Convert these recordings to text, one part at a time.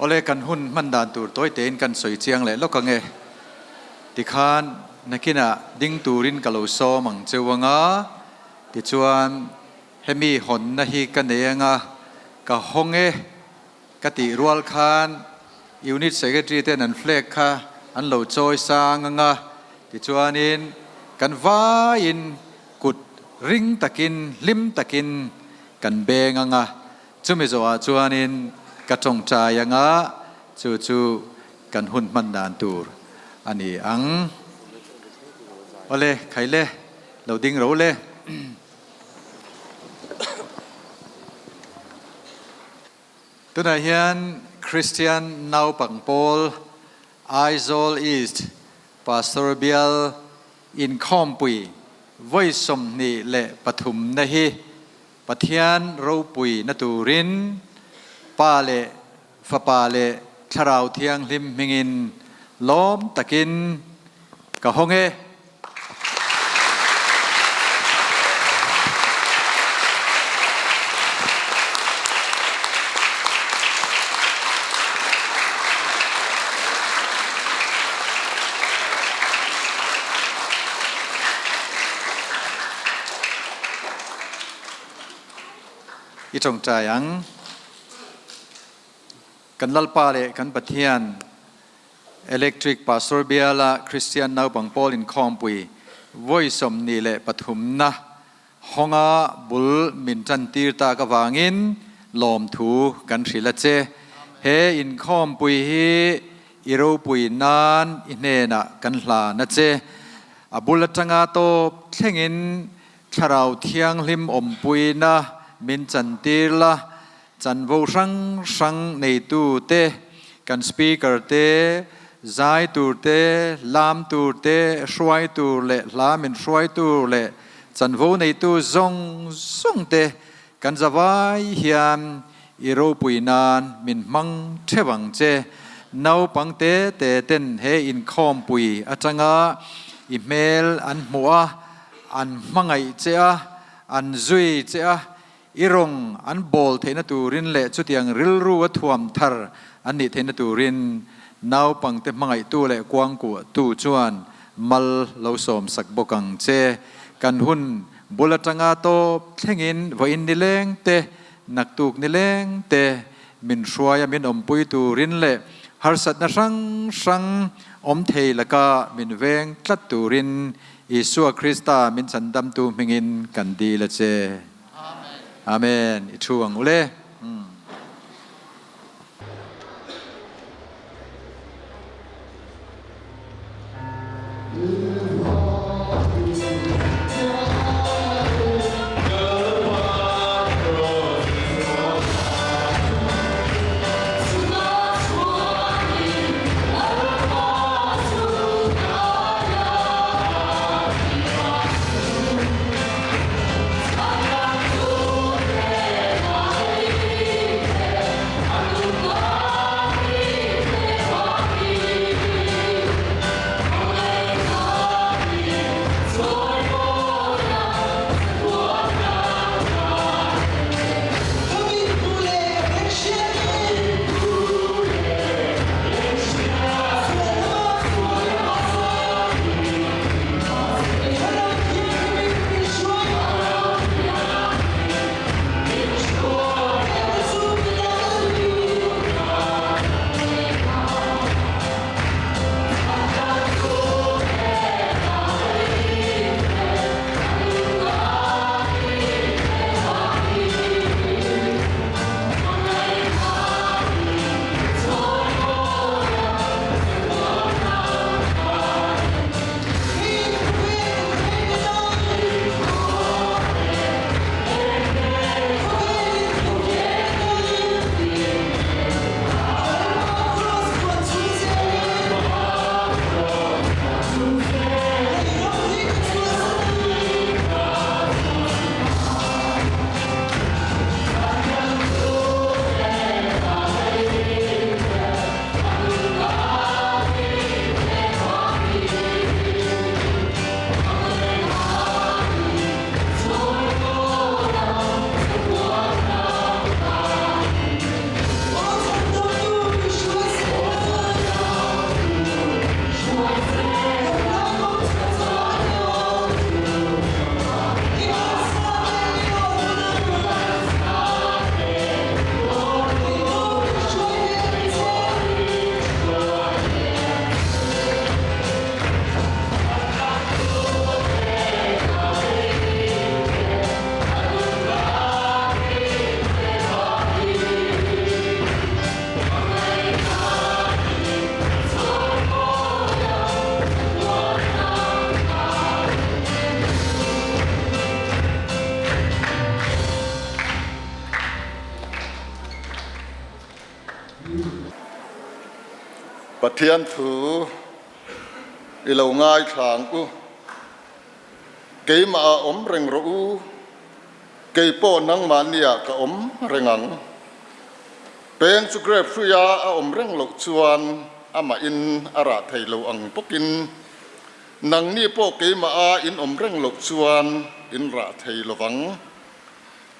Awle kan hun hman dan tur tawi tein kan sawi chiang leh lawk ange. Tikhan nakinah ding turin ka lo sawm ang cheu anga, tichuan hemi hawnna hi ka nei anga ka hawng e ka tih rual khan Unit Secretary ten an flag kha an lo chawi sang anga, tichuanin kan vaiin kut ring takin hlim takin kan beng anga, chumi zawhah chuanin ka tawngtai anga chu chu kan hun hman dan tur a ni ang. Awle, khaile, lo ding ro le. Tunah hian Kristian naupang pawl Aizawl East Pastor Bial inkhawmpui vawi 23 na hi Pathian ropui na turin Pa leh Fapa leh Thlarau Thianghlim hmingin lawm takin ka hawng e. I tawngtai ang. Kan Lalpa leh kan Pathian Electric Pastor Biala Kristian naupang pawl inkhawmpui vawi 23 na hawnga bul min tan tir tak avangin lawmthu kan hrilh a che. He inkhawmpui hi i ropui nan i hnenah kan hlan a che. A bul atanga tawp thlengin Thlarau Thianghlim awmpuina min chantir la. Chanvo hrang hrang neitu te, kan Speaker te, zai tur te, lam tur te, hruai tur leh hla min hruai tur leh chanvo neitu zawng zawng te kan zavai hian i ropui nan min hmang theuh ang che. Naupang te te ten he inkhawmpui atanga i hmel an hmuh a, an hmangaih che a, an zui che a, I rawng an bawl theihna turin leh chutiang rilru a thuam thar an nih theihna turin naupangte hmangaihtu leh kuangkuahtu chuan mal lo sawm sak bawk ang che. Kan hun bul atanga tawp thlengin vawiin nileng te, naktuk nileng te min hruaia min awmpui turin leh harsatna hrang hrang awm thei laka min veng tlat turin Isua Krista min chhandamtu hmingin kan dil a che. Amen. I thu ang ule. Pathian thu i lo ngaithla ang u. Keimah ah awm reng rawh u, kei pawh nangmahni ah ka awm reng ang. Peng chu grape hruia a awm reng loh chuan amah in a rah thei lo ang bawkin nangni pawh keimah ah in awm reng loh chuan in rah thei lo vang.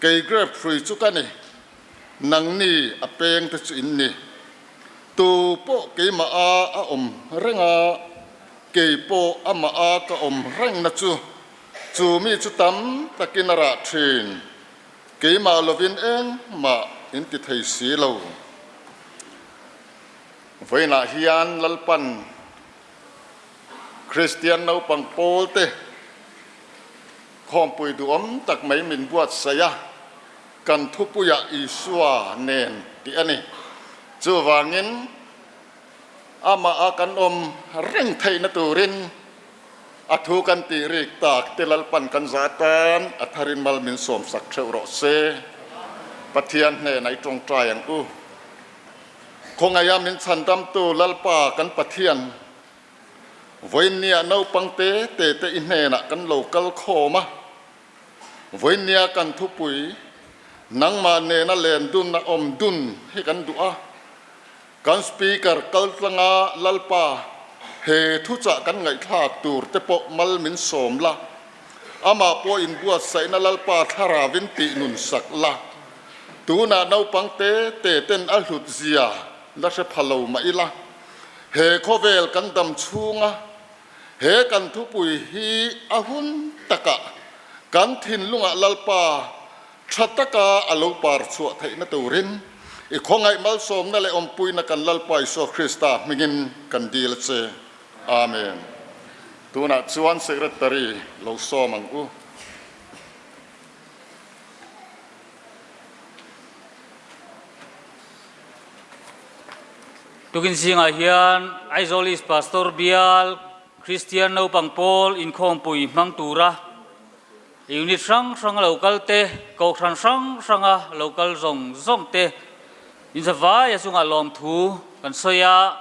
Kei grape hrui chu ka ni, nangni a peng te chu in ni. Tu pawh keimah a a awm reng a, kei pawh amah a ka awm rengna chu, chu mi chu tam takin a rah thin. Keimah lovin engmah in ti thei si lo. Vawiinah hian Lalpan Kristian naupang pawlte khawmpui duhawm tak mai min buatsaih a, kan thupuiah Isua nen tih a ni. Chuvangin amah a kan awm reng theihna turin a thu kan tih rik tak te Lalpan kan za tan a tharin mal min sawmsak theuh rawh se. Pathian hnenah i tawngtai ang u. Khawngaiha min chhandamtu Lalpa kan Pathian, vawiinnia naupang te te te i hnenah kan lo kal khawm a, vawiinnia kan thupui nangmah nena len dun a awm dun hi kan duh a, kan Speaker kaltlanga Lalpa he thuchah kan ngaihthlak tur te pawh mal min sawm la, amah pawh inbuatsaihna Lalpa thlarauin tih nun sak la. Tunah naupang te te ten a hlut zia la hre pha lo mah ila, he khawvel kan dam chhunga he kan thupui hi a hun takah kan thinlungah Lalpa tha taka a lo par chhuah theihna turin i khawngaih malsawmna leh awmpuina kan Lalpa Isua Krista hmingin kan dil a che. Amen. Tunah chuan Secretary lo sawm ang u. Tukin zingah hian Aizawl East Pastor Bial Kristian Naupang Pawl inkhawmpui hmang tura unit hrang hranga lo kal te, kohhran hrang hranga lo kal zawng zawng te inzavaia chungah lawmthu kan sawi a,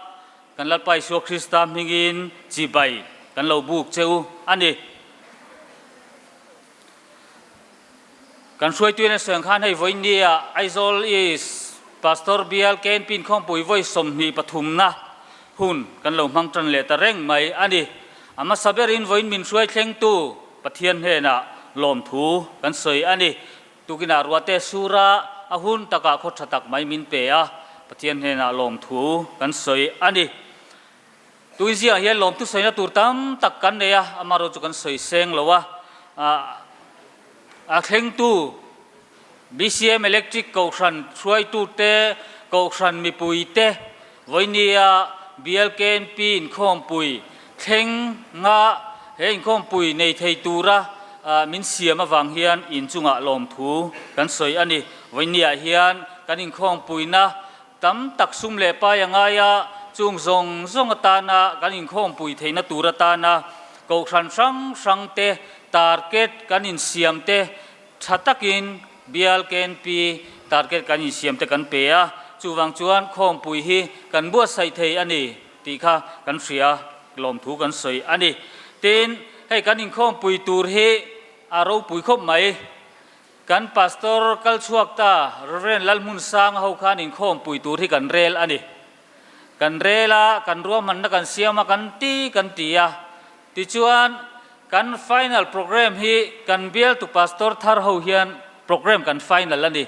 kan Lalpa Isua Krista hmingin chibai kan lo buk che u a ni. Kan hruaituin a sawi ang khan hei vawinia Aizawl East Pastor Bial KNP inkhawmpui vawi 23 na hun kan lo hmang tan leh ta reng mai a ni. A hmasa berin vawiin min hruai thlengtu Pathian hnenah lawmthu kan sawi a ni. Tukinah ruahte sura a hun takah khaw tha tak mai min pe a, Pathian hnenah lawmthu kan sawi a ni. Tuizia hian lawmthu sawina tur tam tak kan nei a, amaherawh chu kan sawi seng lo a. A thlengtu BCM Electric Kohhran hruaitute, Kohhran mipuite, vawinia BLKNP inkhawmpui thleng nga he inkhawmpui nei thei tura min siam avang hian inchungah lawmthu kan sawi a ni. Vawinia hian kan inkhawmpuina Tam tak sum leh pai a ngai a, chung zawng zawng atana kan inkhawmpui theihna tur atana kohhran hrang hrang te target kan insiam te tha takin bial KNP target kan insiam te kan pe a, chuvang chuan khawmpui hi kan buatsaih thei a ni tih kha kan hria lawmthu kan sawi a ni. Tin, hei kan inkhawmpui tur hi a ropui khawp mai. Kan Pastor kal chhuak ta Rev. Lalhmunsanga ho khan inkhawmpui tur hi kan rel a ni. Kan rel a, kan ruahmanna kan siam a, kan ti kan ti a. Tichuan, kan final program hi kan bialtu Pastor thar ho hian program kan final a ni.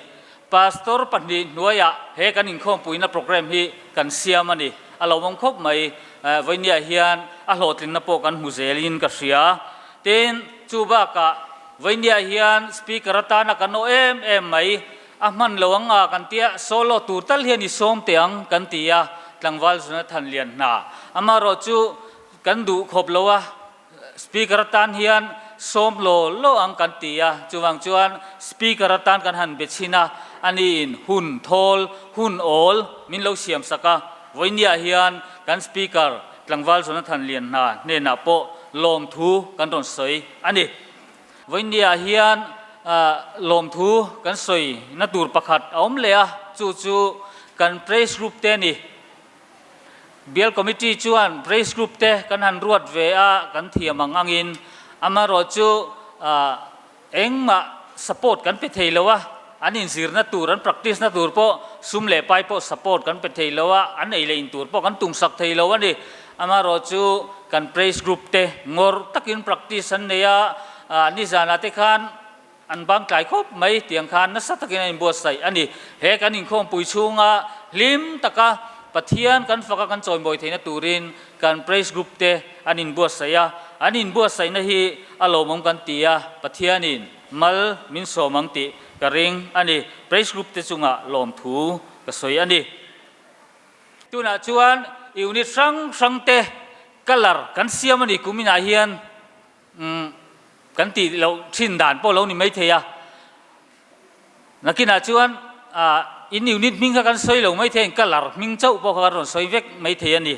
Pastor pahnih hnuaiah he kan inkhawmpuina program hi kan siam a ni. A lo awm khawp mai. Vawinia hian a hlawhtlinna pawh kan hmu zelin ka hria. Tin, chu bakah Vawinia hian Speaker atana kan aw em em mai, a hman lo ang a kan tia, solo tur tal hian i sawm teh ang kan ti a, tlangval Jonathan lian hna. Amaherawh chu kan duh khawp lo a, Speaker atan hian sawm law law ang kan ti a, chuvang chuan Speaker atan kan han be chhin a, aniin hun thawl, hun awl min lo siam sak a, Vawinia hian kan Speaker tlangval Jonathan lian hna hnenah pawh lawmthu kan rawn sawi a ni. Vawinia hian lawmthu kan sawi na tur pakhat a awm leh a, chu chu kan praise group te a ni. Bial Committee chuan Praise Group te kan han ruat ve a, kan thiam ang angin. Amaherawhchu engmah support kan pe thei lo a, an inzirna tur, an practice na tur pawh sum leh pai pawh support kan pe thei lo a, an ei leh in tur pawh kan tumsak thei lo a ni. Amaherawhchu kan Praise Group te ngawrh takin practice an nei a, nizanah te khan An bang tlai khawp mai tiang khan nasa takin a inbuatsaih a ni. He kan inkhawmpui chhunga hlim taka Pathian kan faka kan chawimawi theihna turin kan praise group te an inbuatsaih a, an inbuatsaihna hi a lawmawm kan ti a, Pathianin mal min sawm ang tih ka ring a ni. Praise group te chungah lawmthu ka sawi a ni. Tunah chuan unit hrang hrang te colour kan siam a ni kuminah hian. Umm, kan tih loh thin dan pawh lo ni maithei a. Nakinah chuan ah in unit hming kha kan sawi lo maithei a, in colour hming chauh pawh kha kan rawn sawi vek maithei a ni.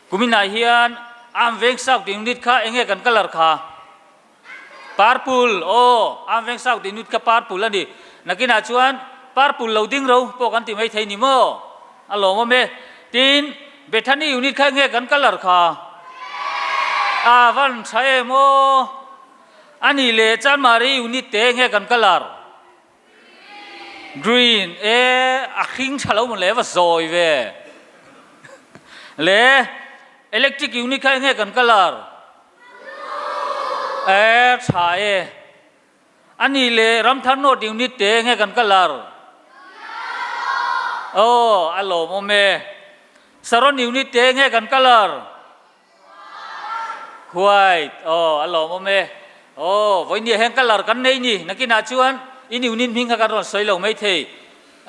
Kuminah hian Arm Veng South unit kha eng nge kan colour kha? Purple, aw, Arm Veng South unit kha purple a ni. Nakinah chuan purple lo ding ro pawh kan ti maithei ni maw? A lawmawm e. Tin, Bethany unit kha enge kan colour kha? A van tha em aw. A nih leh Chanmari unit te enge kan colour? Green e, a hring tha lo maw le va zawi ve. Le, electric unit kha enge kan colour? E, tha e. A nih leh Ramthar North Unit te enge kan colour? Aw, a lawmawm e. Saron Unit te enge kan colour? White. Aw, a lawmawm e. Aw, vawinia hian colour kan nei ni. Nakinah chuan in unit hming kha kan rawn sawi lo maithei.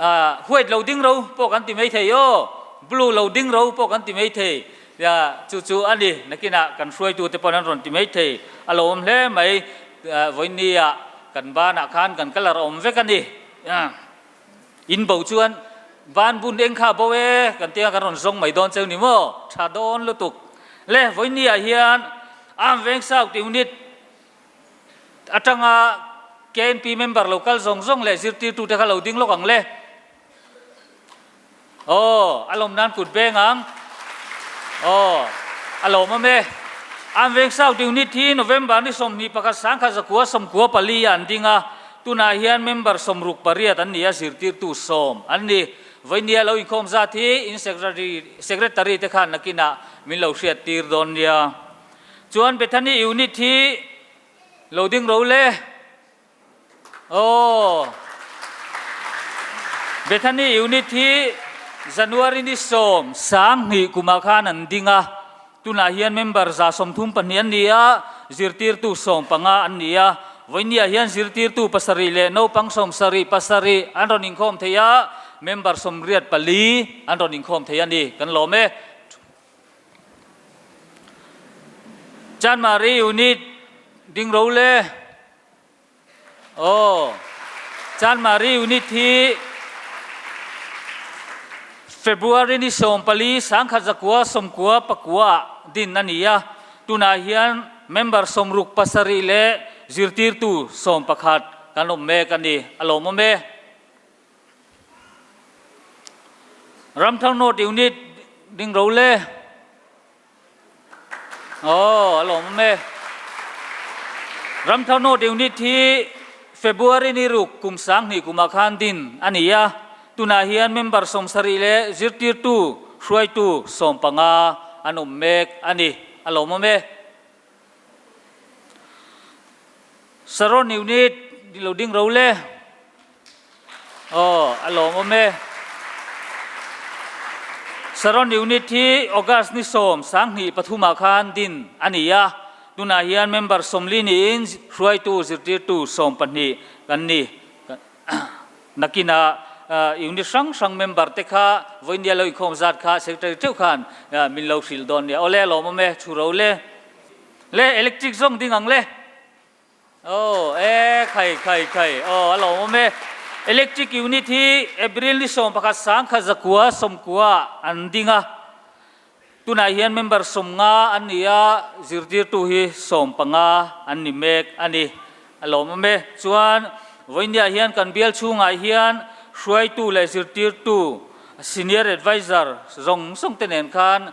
Ah, white lo ding ro pawh kan ti maithei aw, blue lo ding ro pawh kan ti maithei. Ya, chu chu a ni. Nakinah kan hruaitute pawn an rawn ti maithei. A lo awm hle mai. Vawinia kan banah khan kan colour a awm vek a ni. In bo chuan ban bun eng kha a bo e kan tia kan rawn zawng mai dawn cheu ni maw? Tha dawn lutuk. Le, vawinia hian Arm Veng South Unit atanga KNP member lo kal zawng zawng leh zirtirtute kha lo ding lawk ang le. Aw, a lawm nan kut beng ang. Aw, a lawmawm e. An veng South Unit hi November ni 21 1994 ah an ding a, tunah hian member 68 an ni a, zirtirtu sawm an ni. Vawinia lo inkhawm zat hi in secretary secretary te khan nakinah min lo hriattir dawn nia. Chuan Bethany Unit hi lo ding ro le. Aw. Bethany Unit hi January ni sawm sang hnih kumah khan an ding a, tunah hian member 32 an ni a, zirtirtu 15 an ni a. Vawinia hian zirtirtu pasarih leh naupang sawmsarih pasarih an rawn inkhawm thei a, member 84 an rawn inkhawm thei a ni. Kan lawm e. Chanmari Unit ding ro le. Aw, Chanmari Unit hi February ni 14 1999 ah din a ni a, tunah hian member 67 leh zirtirtu 11 kan awm mek a ni. A lawmawm e. Ramthar North Unit ding ro le. Aw, a lawmawm e. Ramthar North Unit hi February ni ruk kum 2000 kumah khan din a ni a, tunah hian member 70 leh zirtirtu hruaitu 15 an awm mek a ni. A lawmawm e. Saron Unit lo ding ro le. Aw, a lawmawm e. Saron Unit hi August ni sawm 2003 ah khan din a ni a, tunah hian member 40 niin hruaitu zirtirtu 12 kan ni. Nakinah unit hrang hrang member te kha vawinia lo inkhawm zat kha secretary teuh khan min lo hrilh dawn nia. Awle, a lawmawm e, thu ro le. Le, electric zawng ding ang le. Aw e khai khai khai aw a lawmawm e. Electric unit hi April ni 11 1990 an ding a, tunah hian member 50 an ni a, zirtirtu hi 15 an ni mek a ni. A lawmawm e. Chuan vawinia hian kan bial chhungah hian hruaitu leh zirtirtu. Senior Adviser zawng zawng te nen khan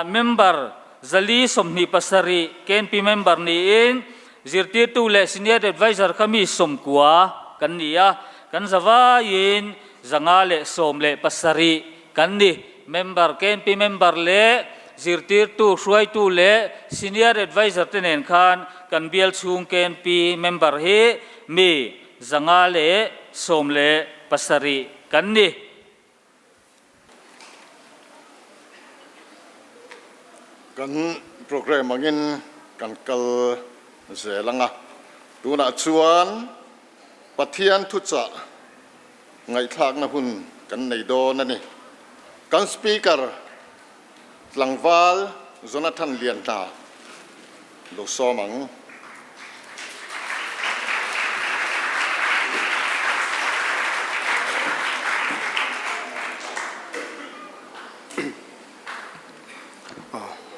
member 427 KNP member niin zirtirtu leh Senior Adviser kha mi 90 kan ni a, kan zavaiin 517 kan ni. Member, KNP member leh zirtirtu, hruaitu leh Senior Adviser te nen khan kan bial chhung KNP member hi mi 517 kan ni. Kan programme angin kan kal zel ang a, tunah chuan Pathian thuchah ngaihthlakna hun kan nei dawn a ni. Kan Speaker tlangval Jonathan Lianhna lo sawm ang.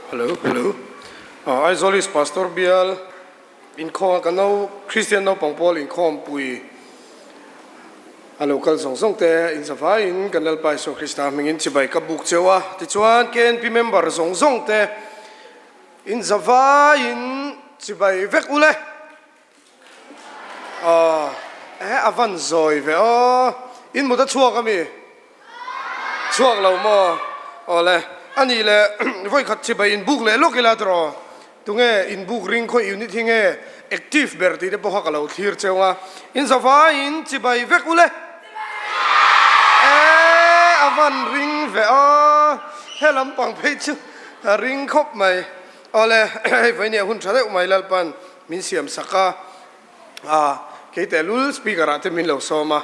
Hello, hello. Aizawl East Pastor Bial inkhawm kan no Christian naupang pawl inkhawm pui a lo kal zawng zawng te in zavaiin kan Lalpa Isua Krista hmingin chibai ka buk cheu a. Tichuan KNP member zawng zawng te In zavaiin chibai vek u le. Aw, eh a van zawi ve aw. In mut a chhuak a mi? Chhuak lo maw? Aw le, a nih le vawikhat chibai in buk leh lawk ila tiraw? Tunge in buk ring khawi unit hi nge active ber tih te pawh kha ka lo thlir cheu a. In zavaiin chibai vek u le. Eh a van ring ve aw. He lampang phei chu. A ring khawp mai. Awle, hei vawinia hun tha deuh mai Lalpan min siam sak a, a kei tehlul speaker ah te min lo sawm a,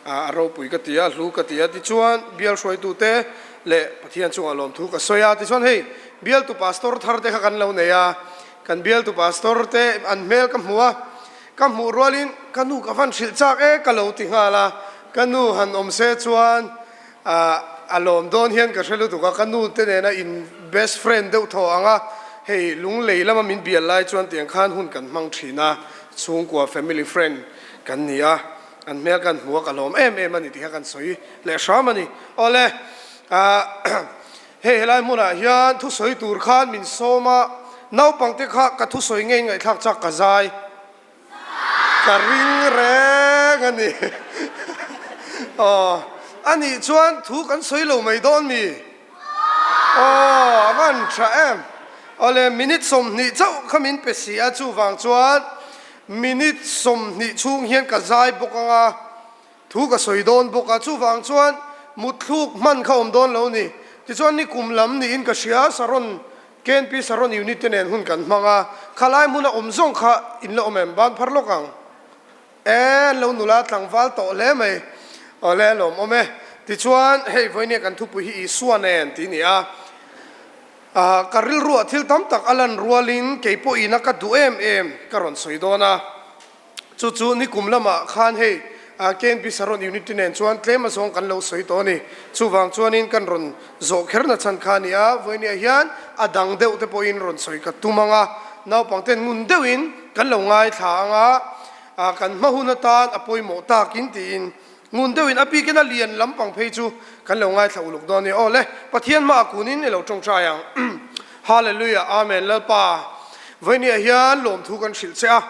a ropui ka ti a, hlu ka ti a, tichuan bial hruaitute leh Pathian chungah lawmthu ka sawi a, tichuan hei bialtu pastor thar te kha kan lo nei a, kan bialtu pastor te an hmel ka hmu a, ka hmuh rualin ka nu ka van hrilh chak e ka lo ti nghal a, ka nu han awm se chuan A lawm dawn hian ka hre lutuk a, ka nu te nena in best friend deuh thaw ang a, hei lunglei lama min bial lai chuan tiang khan hun kan hmang thin a, chhungkua family friend kan ni a, an hmel kan hmu a ka lawm em em a ni tih kha kan sawi leh hram a ni. Awle, hei helai hmunah hian thusawi tur khan min sawm a, naupang te kha ka thusawi ngei ngaihthlak chak ka zai. Ka ring reng a ni. Aw, a nih chuan thu kan sawi lo mai dawn mi? Aw, a van tha em. Awle, minute 20 chauh kha min pe si a, chuvang chuan minute 20 chhung hian ka zai bawk ang a, thu ka sawi dawn bawk a, chuvang chuan mutthluk hman kha awm dawn lo ni. Tichuan nikum lam niin ka hria, Saron KNP Saron unit te nen hun kan hmang a, khalai hmuna awm zawng kha in la awm em? Ban phar lawk ang. E, an lo nula tlangval tawh hle mai. Awle, a lawm awm e. Tichuan, hei vawinia kan thupui hi Isua nen tih a ni a. Ah, ka rilruah thil tam tak a lan rualin kei pawhin a ka duh em em ka rawn sawi dawn a. Chu chu nikum lamah khan hei KNP Saron Unit te nen chuan tlem azawng kan lo sawi tawh a ni. Chuvang chuanin kan rawn zawh kher na chhan kha a ni a, vawinia hian a dang deuh te pawhin rawn sawi ka tum ang a, naupang ten ngun deuhin kan lo ngaithla ang a, kan hma hun atan a pawimawh takin tiin ngun deuhin a bikin a lian lampang phei chu kan lo ngaithla uluk dawn a ni. Aw le, Pathian hmaah kunin i lo tawngtai ang. Hallelujah, Amen, Lalpa vawinia hian lawmthu kan hrilh che a.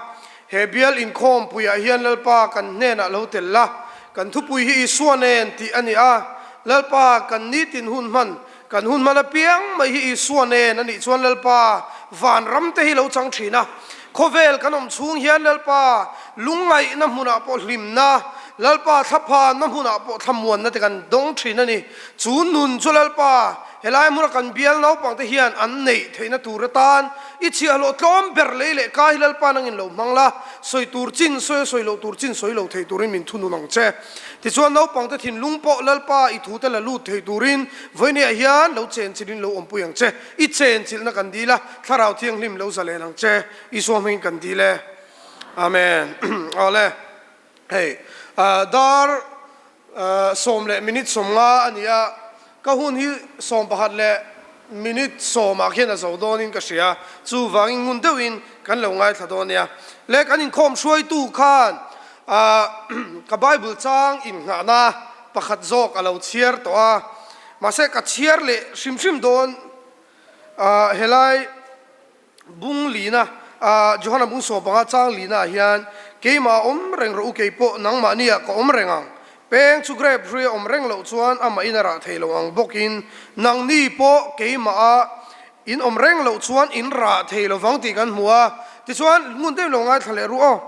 He bial inkhawm puiah hian Lalpa kan hnenah lo tel la, kan thupui hi Isua nen tih a ni a. Lalpa kan nitin hun hman, kan hun hman apiang mai hi Isua nen a nih chuan Lalpa vanram te hi lo chang thin a. Khawvel kan awm chhung hian Lalpa lungngaihna hmunah pawh hlimna, Lalpa thlaphanna hmunah pawh thlamuanna te kan dawng thin a ni. Chu nun chu Lalpa Helai hmuna kan bial naupangte hian an neih theihna tur atan i chhiahhlawh tlawm ber lei leh ka hi Lalpa nangin lo hmang la, sawi tur chin sawi a sawi loh tur chin sawi lo thei turin min thunun ang che. Tichuan naupangte thinlung pawh Lalpa i thute la lut thei turin vawinia hian lo chenchilhin lo awmpui ang che. I chenchilhna kan dil a, Thlarau Thianghlim lo zalen ang che. Isua hmingin kan dil e. Amen. Awle. Hei, dar 10 leh minute 50 a ni a, ka hun hi 11 leh minute 10 ah khian a zo dawnin ka hria, chuvangin ngun deuhin kan lo ngaithla dawn nia. Le kan inkhawm hruaitu khan ka Bible chang innghahna pakhat zawk a lo chhiar tawh a. Mahse ka chhiar leh hrim hrim dawn a helai bung lina ah Johana bung sawmpanga chang lina ah hian keimah awm reng rawh u keipawh nangmahni ah ka awm reng ang. Peng chu grape hrui a awm reng loh chuan amah in a rah thei lo ang bawkin nangni pawh keimah ah in awm reng loh chuan in rah thei lo vang tih kan hmu a. Tichuan ngun deuh lo ngaithla leh ru aw.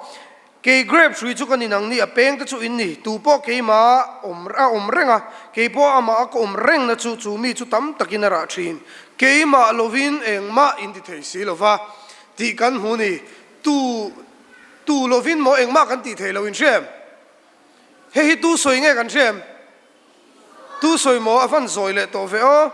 Kei grape hrui chu ka ni nangni a peng te chu in ni, tu pawh keimah awm a awm reng a, kei pawh amah a ka awm reng na chu chu mi chu tam takin a rah thin. Keimah lovin engmah in ti thei si lo va tih kan hmu ni. Tu tu lovin maw engmah kan tih thei lo in hria em? Hei hi tu sawi nge kan hria em? Tu sawi maw a van zawi leh tawh ve aw.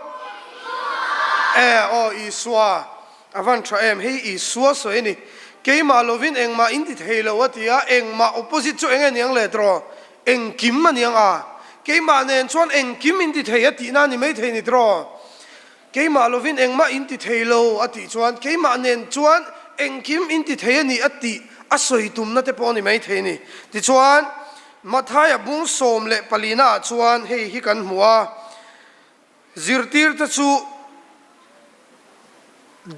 E aw Isua a van tha em hei Isua sawi a ni. Keimah lovin engmah in ti thei lo a ti a, engmah opposite chu eng nge niang le tiraw? Engkim a niang a. Keimah nen chuan engkim in ti thei a tihna a ni maithei ni tiraw? Keimah lovin engmah in ti thei lo a tih chuan keimah nen chuan engkim in ti thei a ni a tih a sawi tumna te pawh a ni maithei a ni. Tichuan, Mathaia bung 14 ah chuan hei hi kan hmu a, zirtirte chu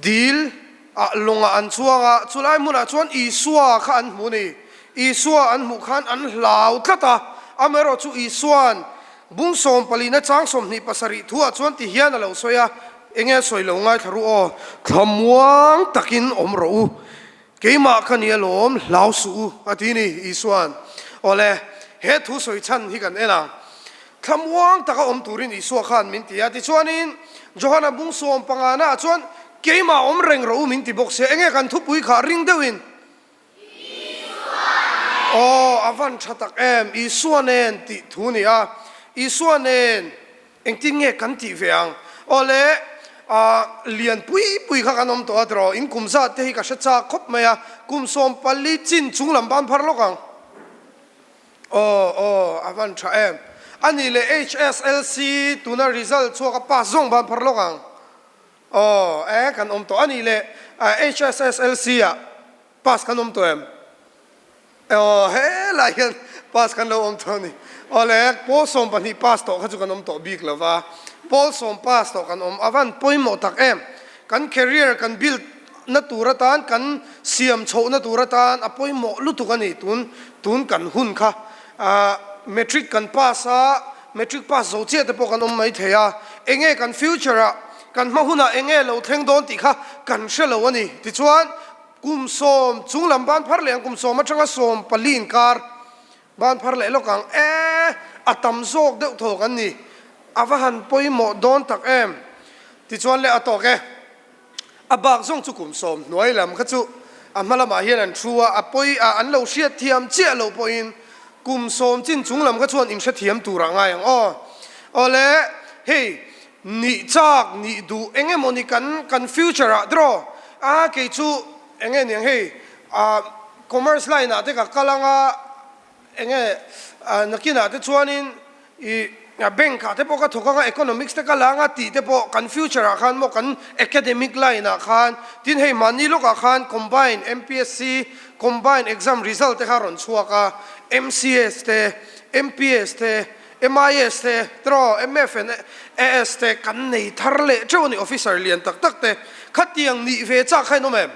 dil ah lawngah an chuang a, chulai hmunah chuan Isua kha an hmu a ni. Isua an hmuh khan an hlau tlat a, amaherawhchu Isua'n Bung sawmpalina chang 27 thuah chuan ti hian a lo sawi a, Enge a sawi lo ngaithla ru aw, thlamuang takin awm rawh u, keimah ka ni alawm, hlau suh u, a ti ni Isua'n. Awle, he thu sawi chhan hi kan en ang. Thlamuang taka awm turin Isua khan min ti a, tichuanin Johana bung sawmpangana ah chuan keimah awm reng rawh u min ti bawk sia, enge kan thupui kha ring deuhin Aw, a van tha tak em, Isua nen tih thu ni a, Isua nen engtin nge kan tih ve ang? Aw le, ah, lian pui pui kha kan awm tawh a tiraw, in kum zat te hi ka hre chak khawp mai a, kum 14 chin chung lam ban phar lawk ang. Aw, aw, a van tha em. A nih leh HSLC tuna result chhuak a pass zawng ban phar lawk ang. Aw, e, kan awm tawh a nih leh HSSLC ah pass kan awm tawh em? Aw, helai hian pass kan lo awm tawh a ni. Aw le, pawl 12 pass tawh kha chu kan awm tawh bik lo va, pawl sawm pass tawh kan awm. A van pawimawh tak em? Kan career kan build na tur atan, kan siam chhoh na tur atan a pawimawh lutuk a ni tun tun kan hun kha. Matric kan pass a, Matric pass zo chiah te pawh kan awm mai thei a, enge kan future ah, kan hma hunah enge lo thleng dawn tih kha kan hre lo a ni. Tichuan, kum sawm chung lam ban phar leh ang, kum sawm atanga 14 inkar ban phar leh lawk ang, e, a tam zawk deuh thaw kan ni, a va han pawimawh dawn tak em. Tichuan le a tawk e. A bak zawng chu kum sawm hnuai lam kha chu a hma lamah hian an thu a, a pawi a, an lo hriat thiam chiah loh pawhin kum sawm chin chung lam kha chuan inhrethiam turah ngai ang aw. Awle, hei nih chak, nih duh eng emaw ni kan kan future ah tiraw? A kei chu eng nge niang hei ah commerce line ah te ka kal ang a, Enge nakinah te chuanin i bank ah te pawh ka thawk anga economics te ka la anga tih te pawh kan future ah khan maw kan academic line ah khan tin hei mahni lawk ah khan combine MPSC combine exam result te kha rawn chhuak a MCS te MPS te MIS te tiraw MF and AS te kan nei thar leh teuh a ni officer lian tak tak te khatiang nih ve chak kha in awm em?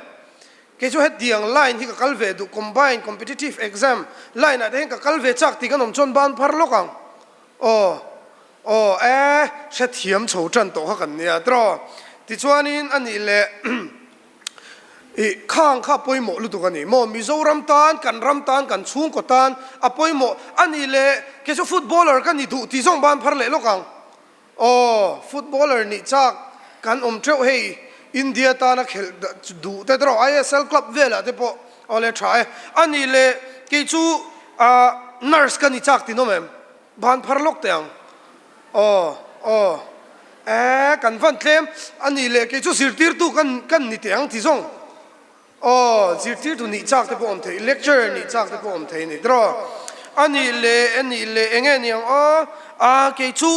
Kei chu hetiang line hi ka kal ve duh, combine competitive exam line ah te hian ka kal ve chak tih kan awm chuan ban phar lawk ang. Aw, aw, e, hrethiam chho tan tawh kha kan nia tiraw. Tichuanin a nih leh ih khang kha a pawimawh lutuk a ni maw, Mizoram tan, kan ram tan, kan chhungkaw tan a pawimawh a nih leh kei chu footballer ka ni duh tih zawng ban phar leh lawk ang. Aw, footballer nih chak kan awm teuh hei, India tana khelh duh te erawh ISL club velah te pawh aw le tha e. A nih leh kei chu ah nurse ka ni chak tin awm em? Ban phar lawk teh ang. Aw, aw, e kan van tlem. A nih leh kei chu zirtirtu kan kan ni teh ang ti zawng. Aw, zirtirtu nih chak te pawh awm thei, lecturer nih chak te pawh awm thei a ni tiraw? A nih leh, a nih leh eng nge ni ang aw? A, kei chu,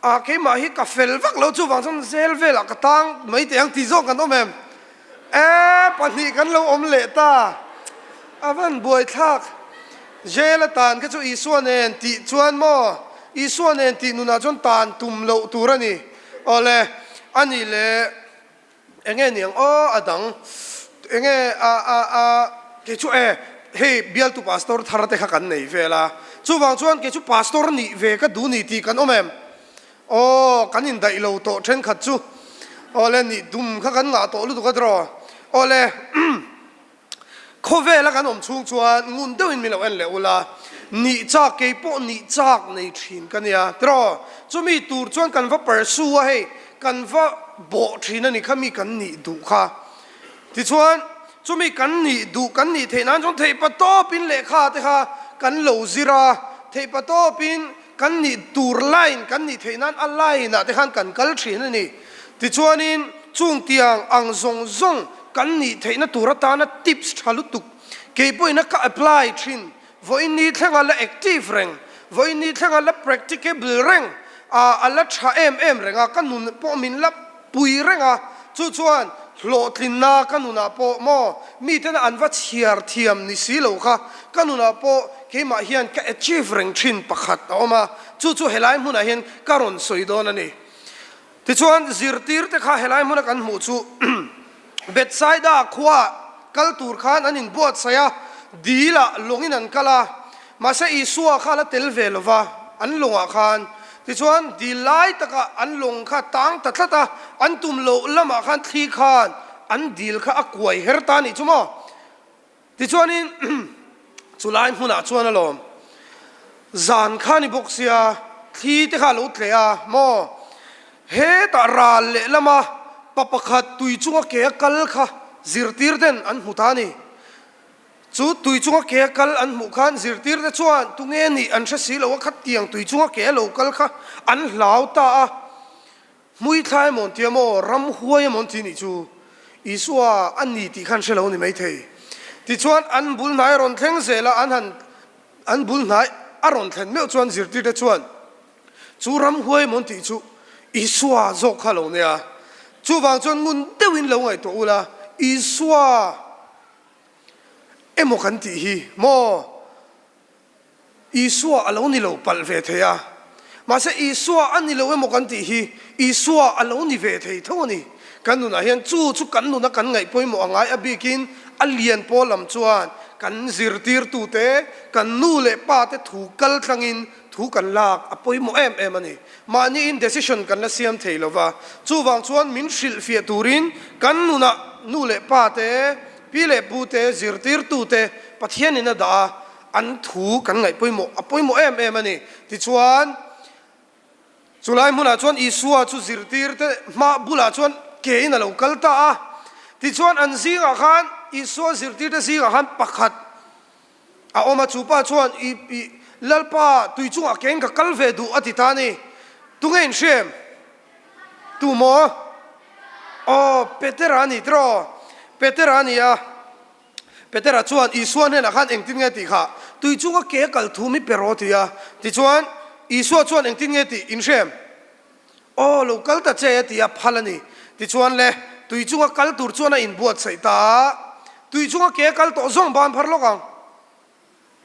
a keimah hi ka fel vak lo chuvang chuan zel velah ka tang mai teh ang tih zawk kan awm em? E, pahnih kan lo awm leh ta, a van buaithlak. Jail atan kha chu Isua nen tih chuan maw? Isua nen tih nunah chuan tan tum loh tur a ni. Awle, a nih leh enge niang aw a dang enge a a a kei chu e hei bialtu pastor thar te kha kan nei vel a, chuvang chuan kei chu pastor nih ve ka duh ni tih kan awm em? Aw kan indaih lo tawh thenkhat chu awle nih dum kha kan ngah tawh lutuk a tiraw? Awle. Khawvela kan awm chhung chuan ngun deuhin min lo en leh ula, nih chak kei pawh nih chak nei thin ka nia tiraw? Chumi tur chuan kan va pursue a hei, kan va bawh thin a ni kha mi kan nih duh kha. Tichuan chumi kan nih duh kan nih theih nan chuan theihpatawpin lehkha te kha kan lo zir a, theihpatawpin kan nih tur line kan nih theih nan a line ah te khan kan kal thin a ni. Tichuanin chung tiang ang zawng zawng kan nih theihna tur atana tips tha lutuk kei pawhin a ka apply thin, vawiin ni thlenga la active reng, vawiin ni thlenga la practicable reng, a la tha em em reng a, ka nun pawh min la pui reng a, chu chuan hlawhtlinna ka nunah pawh maw mitena an va chhiar thiam ni si lo kha ka nunah pawh keimah hian ka achieve reng thin pakhat a awm a, chu chu helai hmunah hian ka rawn sawi dawn a ni. Tichuan zirtirte kha helai hmuna kan hmuh chu Bethsaida khuaah kal tur khan an inbuatsaih a, dilah lawngin an kal a, mahse Isua kha a la tel ve lo va, an lawngah khan. Tichuan dil lai takah an lawng kha tang ta tlat a, an tum loh lamah khan thli khan an dil kha a kuai her ta a nih chu maw? Tichuanin chulai hmunah chuan alawm zan kha ni bawk sia thli te kha a lo tleh a maw? Hetah ral lehlama pa pakhat tui chunga ke a kal kha zirtir ten an hmu ta a ni. Chu tui chunga ke a kal an hmuh khan zirtir te chuan tunge nih an hre si lo a, khatiang tui chunga ke a lo kal kha an hlau ta a. Hmuithlai emaw an ti emaw, ramhuai emaw an ti nih chu Isua a ni tih khan hre lo ni maithei. Tichuan an bul hnai a rawn thleng zel a, an han an bul hnai a rawn thlen meuh chuan zirtirte chuan chu ramhuai emaw an tih chu Isua zawk kha lo nia. Chuvang chuan ngun deuhin lo ngaihtuah ula, Isua emaw kan tih hi maw? Isua a lo ni lo palh ve thei a, mahse Isua a ni lo emaw kan tih hi Isua a lo ni ve thei tho a ni. Kan nunah hian chu chu kan nuna kan ngaih pawimawh a ngai a bikin a lian pawl lam chuan kan zirtirtute, kan nu leh pate thu kal tlangin thu kan lak a pawimawh em em a ni. Mahniin decision kan la siam thei lo va, chuvang chuan min hrilhfiah turin kan nunah nu leh pate, pi leh pute, zirtirtute Pathianin a dah a, An thu kan ngaih pawimawh a pawimawh em em a ni. Tichuan, chulai hmunah chuan Isua chu zirtirte hma bulah chuan kein a lo kal ta a. Tichuan, an zingah khan, Isua zirtirte zingah khan pakhat a awm a, chu pa chuan, I, i, Lalpa, tui chungah kein ka kal ve duh a ti ta a ni. Tunge in hria em? Tu maw? Aw, Petera a ni tiraw? Petera a ni a. Petera chuan Isua hnenah khan engtin nge tih kha tui chunga ke a kal thum i pe rawh ti a. Tichuan, Isua chuan engtin nge tih in hre em? Aw, lo kal ta che a ti a, phal a ni. Tichuan le, tui chunga kal tur chuan a inbuatsaih ta a. Tui chunga ke a kal tawh zawng ban phar lawk ang.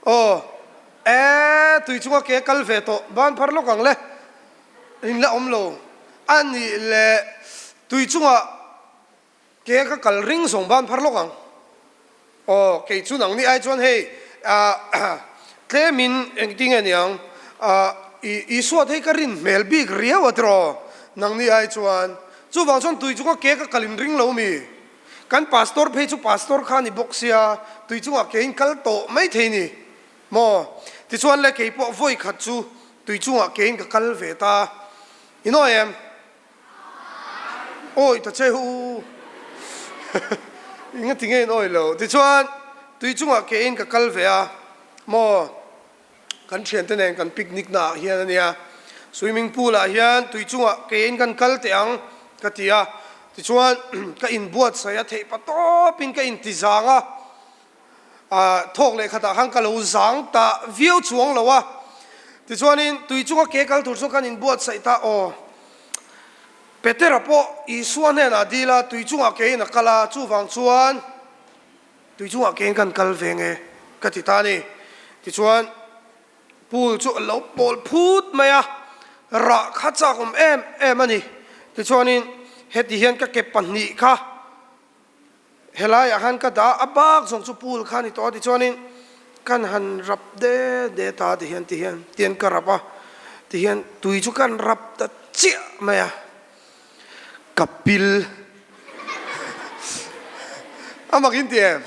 Aw, e, tui chunga ke a kal ve tawh ban phar lawk ang le. In la awm lo a nih le, tui chunga. Ke ka kal ring zawng ban phar lawk ang. Aw, kei chu nang ni ai chuan hei ah tlemin engtin nge niang ah i Isua te hi ka rin hmel bik riau a tiraw nang ni ai chuan. Chuvang chuan tui chunga ke ka kal in ring lo mi. Kan pastor phei chu pastor kha ni bawk sia tui chungah ke in kal tawh mai thei ni maw. Tichuan le kei pawh vawi khat chu tui chungah ke in ka kal ve ta. I nawi em? Awi ta che hu Enga ti nge in awi lo Tichuan tui chungah ke in ka kal ve a maw kan thiante nen kan picnic na ah hian a nia swimming pool ah hian tui chungah ke in kan kal teh ang ka ti a tichuan ka inbuatsaih a theih pa tawp in ka inti zang a. Thawk leh khatah khan ka lo zang ta viau chuang lo a, tichuanin tui chunga ke kal tur chu kan inbuatsaih ta aw. Petera pawh Isua hnenah dil a, tui chungah kein a kal a, chuvang chuan tui chungah kein kan kal ve nge ka ti ta a ni. Tichuan. Pool chu a lo pawl phut mai a, rah kha chak awm em em a ni. Tichuanin heti hian ka ke pahnih kha helaiah khan ka dah a, a bak zawng chu pool kha a ni tawh a. Tichuanin kan han rap de de ta tihian tihian tian ka rap a, tihian tui chu kan rap ta chiah mai a, ka pil a mak in ti em?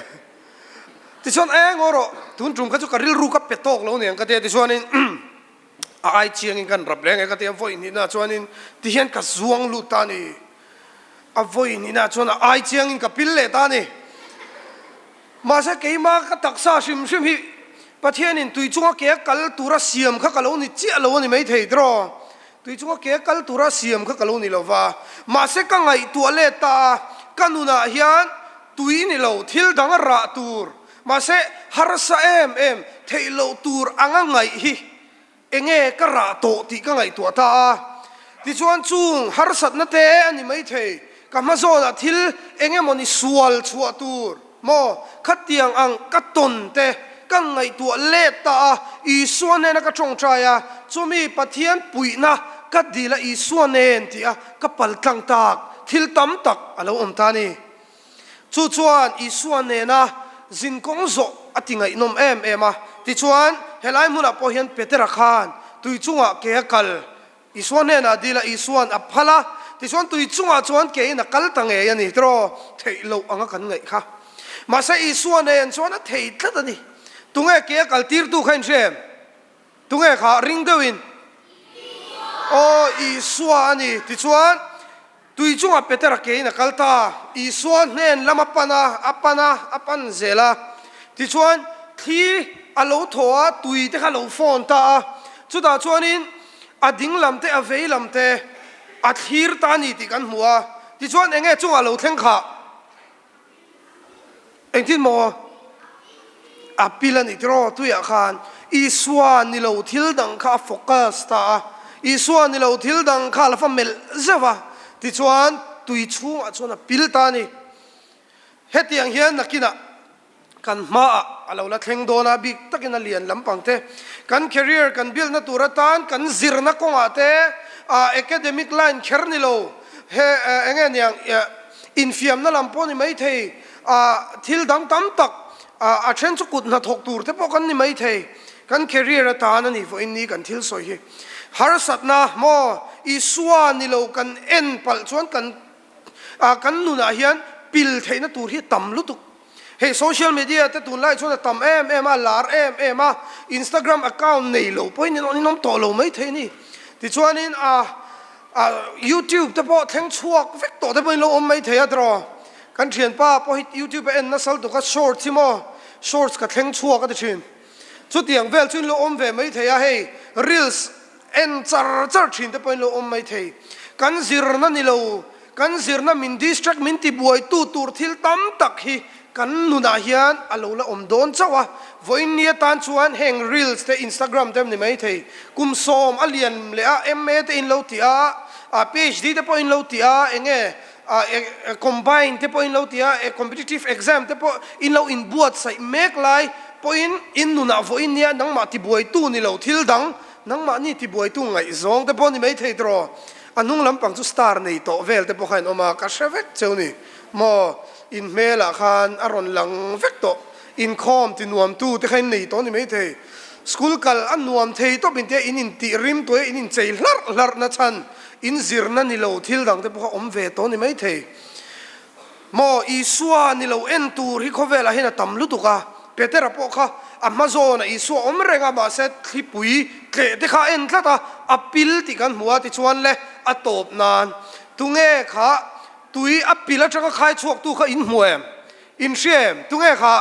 Tichuan eng aw rawh, tun tum kha chu ka rilru ka pe tawk lo niang ka tia tichuanin a ai chiangin kan rap leng e ka tia vawi hnihna chuanin tihian ka zuang lut ta a ni. A vawi hnihna chuan a ai chiangin ka pil leh ta a ni. Mahse keima ka taksa hrim hrim hi Pathianin tui chunga ke a kal tura siam kha ka lo ni chiah lo a ni maithei tiraw. Tui chunga ke kal tura siam kha ka lo ni lo va, mahse ka ngaihtuah let ta a, ka nunah hian tui ni lo, thil dang a rah tur, mahse harsa em em theih loh tur anga ngaih hi enge ka rah tawh tih ka ngaihtuah ta a. Tichuan chung harsatna te a ni maithei, ka hma zawnah thil eng emawni sual chhuah tur, Maw, khatiang ang ka tawn te ka ngaihtuah let ta a, Isua hnena ka tawngtai a, chumi Pathian puihna ka dil a Isua nen tih a ka pal tlang tak thil tam tak a lo awm ta a ni. Chu chuan Isua nena zinkawng zawh a ti ngaihnawm em em a, tichuan helai hmunah pawh hian Petera khan tui chungah ke a kal Isua hnenah dil a, Isua'n a phal a, tichuan tui chungah chuan keiin a kal ta ngei a ni tiraw? Theih loh anga kan ngaih kha. Mahse Isua nen chuan a thei tlat a ni. Tunge ke a kal tirtu kha in hria em? Tunge kha ring deuhin? Aw, Isua a ni. Tichuan tui chungah Petera keiin a kal ta. Isua hnen lam a pan a, a pan a, a pan zel a. Tichuan thli a lo thaw a, tui te kha a lo fawn ta a. Chutah chuanin A ding lam te a vei lam te a thlir ta a ni tih kan hmu a, tichuan eng nge chungah lo thleng khah? Engtin maw a pil a nih tiraw tuiah khan Isua ni lo thil dang kha a focus ta a, Isua ni lo thil dang kha a la fa melh zeuh a, tichuan tui chhungah chuan a pil ta a ni. Hetiang hian nakinah Kan hmaah a lo la thleng dawn a, bik takin a lian lampang te, kan career kan build na tur atan kan zirna kawngah te, academic line kher ni lo, he eng nge niang infiamna lam pawh ni maithei, thil dang tam tak a then chu kut hnathawk tur te pawh kan ni maithei, kan career atan a ni vawiin ni kan thil sawi hi. Harsatna maw Isua ni lo kan en palh chuan kan kan nunah hian pil theihna tur hi a tam lutuk. Hei social media te tunlai chuan a tam em em a, a lar em em a, Instagram account nei lo pawhin in awm tawh lo mai thei a ni. Tichuanin a a YouTube te pawh thleng chhuak vek tawh te pawhin lo awm mai thei a tiraw. Kan thianpa pawh hi YouTube a en nasal tuk a, shorts hi maw, shorts ka thleng chhuak a ti thin. Chutiang vel chu in lo awm ve mai thei a, hei reels En char char thin te pawhin lo awm mai thei. Kan zirna ni lo, kan zirna min distract, min tibuaitu tur thil tam tak hi kan nunah hian a lo la awm dawn chauh a. Vawiin ni atan chuan heng reels te, Instagram te ni mai thei. Kum sawm a lian leh a, MA te in lo ti a, PhD te pawh in lo ti a, eng nge combine te pawh in lo ti a, competitive exam te pawh in lo inbuatsaih mek lai pawhin in nunah vawiin nia nangmah tibuaitu ni lo thil dang Nangmahni tibuaitu ngaihzawng te pawh ni mai thei tiraw? A hnung lampang chu star nei tawh vel te pawh kha in awm a, ka hre vek cheu ni maw? In hmelah khan a rawn lang vek tawh. Inkhawm ti nuamtu te kha in nei tawh ni mai thei. School kal a nuam thei tawp in tia in intih rim tuai a in inchei hlarh hlarh na chhan in zirna ni lo thil dang te pawh kha awm ve tawh ni mai thei. Maw Isua ni lo en tur hi khawvelah hian a tam lutuk a, Petera pawh kha a hma zawnah Isua awm reng a, mahse thlipui tleh te kha a en tlat a, a pil tih kan hmu a, tichuan le a tawp nan tunge kha tui a pil atanga khai chhuaktu kha in hmu em? In hria em? Tunge kha?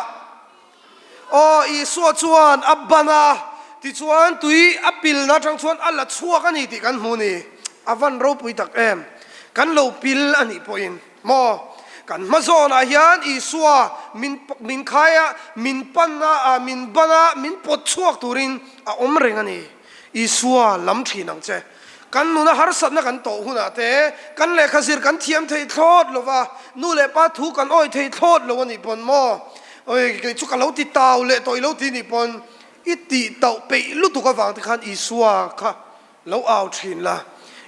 Aw, Isua chuan a ban a, tichuan tui a pilna atang chuan a la chhuak a ni tih kan hmu ni. A van ropui tak em! Kan lo pil a nih pawhin maw? Kan hma zawnah hian Isua min min khai a, min pan a, min ban a, min pawt chhuak turin a awm reng a ni. Isua lam thin ang che. Kan nuna harsatna kan tawh hunah te, kan lehkha zir kan thiam thei thlawt lo va, nu leh pa thu kan awi thei thlawt lo a nih pawn maw? Oi, kei chu ka lo ti tau leh tawh i lo ti nih pawn. I tih tauh peih lutuk avang te khan Isua kha lo au thin la.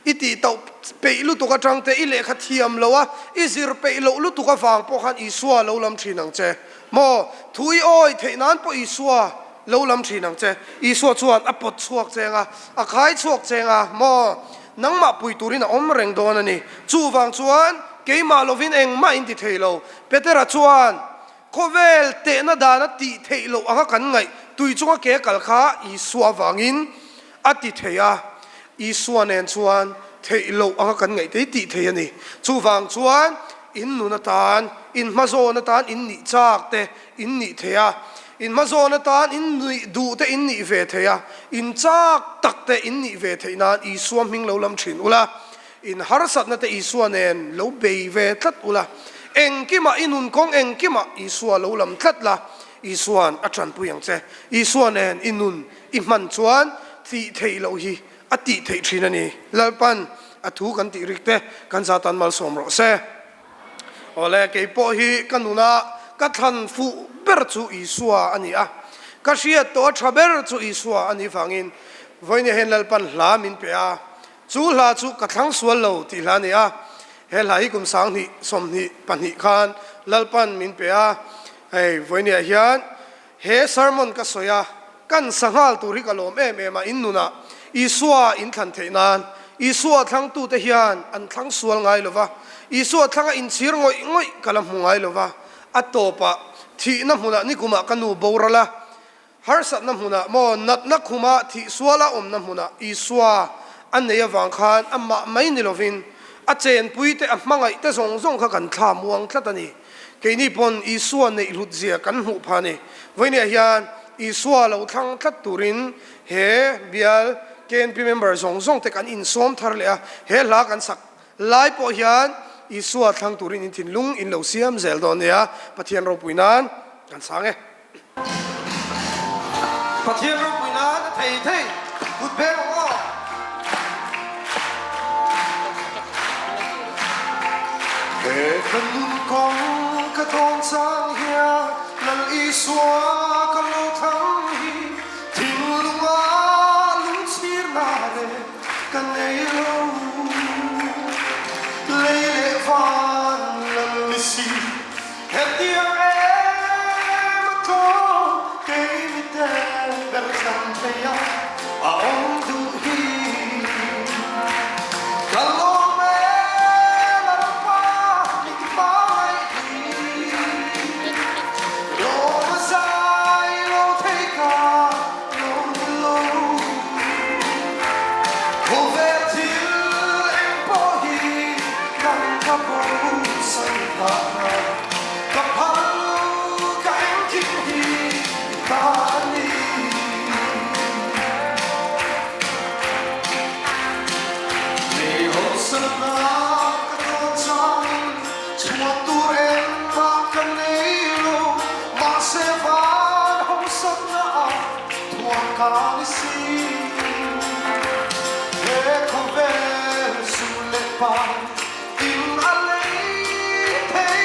I tih tauh peih lutuk atang te, i lehkha thiam lo a, i zir peih loh lutuk avang pawh khan Isua lo lam thin ang che. Maw? Thu i awi theih nan pawh Isua lo lam thin ang che. Isua chuan a pawt chhuak cheng a, a khai chhuak cheng a, maw? Nangmah pui turin a awm reng dawn a ni. Chuvang chuan keimah lovin engmah in ti thei lo. Petera chuan Khawvel tehna dana tih theih loh anga kan ngaih tui chunga ke kal kha Isua avangin a ti thei a, Isua nen chuan theih loh anga kan ngaih te hi tih thei a ni. Chuvang chuan in nun atan, in hmazawn atan in nih chak te in nih thei a, in hmazawn atan in nih duh te in nih ve thei a, in chak tak te in nih ve theih nan Isua hming lo lam thin ula, In harsatna te Isua nen lo bei ve tlat ula, engkimah i nun kawng engkimah Isua lo lam tlat la, Isua'n a tanpui ang che. Isua nen i nun i hman chuan tih theih loh hi a tih theih thin a ni. Lalpan a thu kan tih rik te kan za tan malsawm rawh se. Awle, kei pawh hi ka nuna ka thlan fuh ber chu Isua a ni a, ka hriat tawh a tha ber chu Isua a nih vangin vawiin hian Lalpan hla min pe a, Chu hla chu ka thlang sual lo tih hla a ni a, he hla hi kum 20 22 khan Lalpan min pe a, hei vawinia hian he sermon ka sawi a, kan sanghal tur hi ka lawm em em a, in nunah Isua in thlan theih nan, Isua thlangtute hian an thlang sual ngai lo va, Isua thlanga inchhir ngawih ngawih ka la hmu ngai lo va, a tawpah thihna hmunah nikumah ka nu boral a, Harsatna hmunah maw, natna khuma thih suala awmna hmunah Isua a nei avang khan amah mai ni lovin a chenpui te, a hmangaih te zawng zawng kha kan thla muang tlat a ni. Keini pawn Isua neih hlut zia kan hmuh phah a ni. Vawinia hian Isua lo thlang tlat turin he bial KNP member zawng zawng te kan insawm thar leh a, he hla kan sak lai pawh hian Isua thlang turin in thinlung in lo siam zel dawn nia, Pathian ropui nan kan sang e. Pathian ropui nan a thei thei kut beng ang aw. He ka nun kawng ka tawn chang hian Lal Isua ka lo thlang hi thinlunga lungchhirna leh ka nei lo. Lei leh van lal ni si. Hetiang em a tlawm kei mi te ber thlan thei a a awm duh hi. Ka lawm e Lalpa min hmangaih hi. Lawm a zai lo thei ka lo ni lo. Khawvel thil eng pawh hi kan ka bo san phah a, ka phal ka engkim hi i ta a ni. Nei hawsana ka tawn changin chhuak tur engmah ka nei lo, mahse van hawsana ah thuam ka ni si. He khawvel zu leh pa in a lei thei.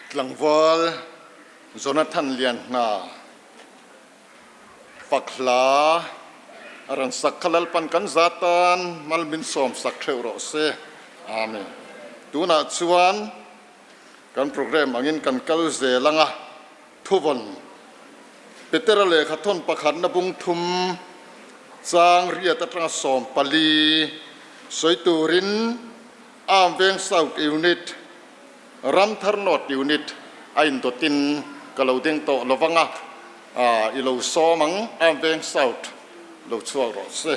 Tlangval Jonathan Lianhna fak hla a rawn sak kha Lalpan kan za tan mal min sawm sak theuh rawh se. Amen. Tunah chuan kan program angin kan kal zel anga thuvawn Petera lehkha thawn pakhatna bung thum chang riat atanga 14 sawi turin Arm Veng South Unit Ramthar North Unit a indawtin ka lo ding tawh lo vang a, i lo sawm ang, Arm Veng South lo chhuak rawh se.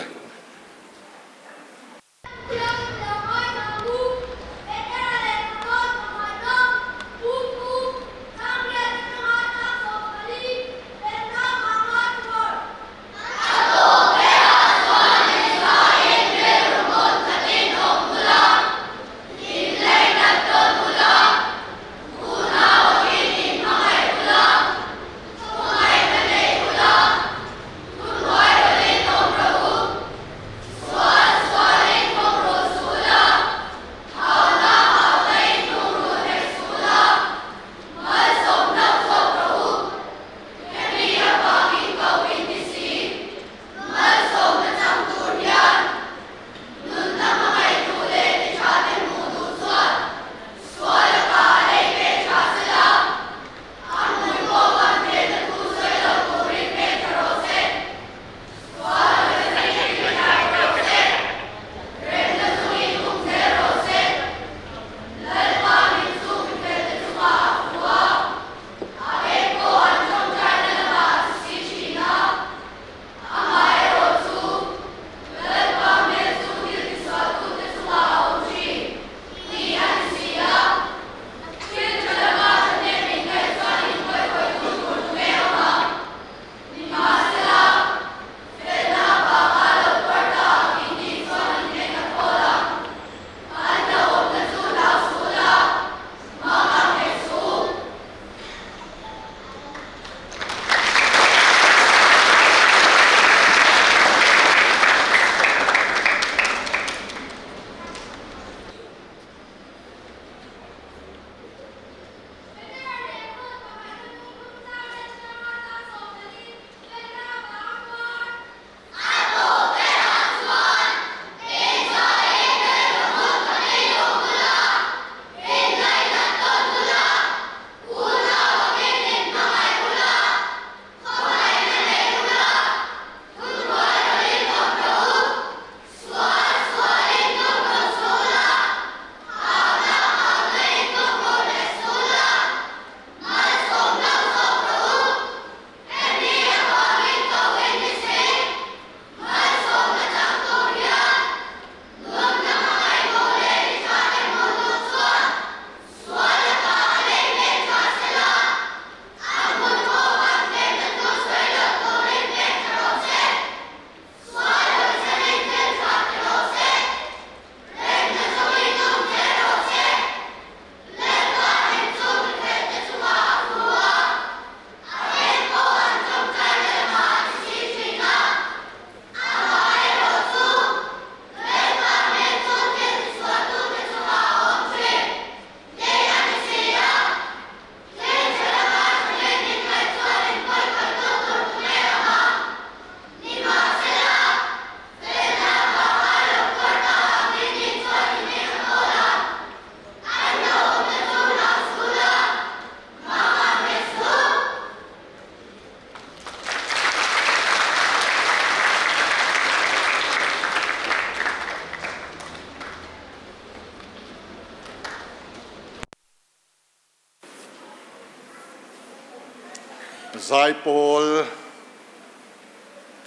Zaipawl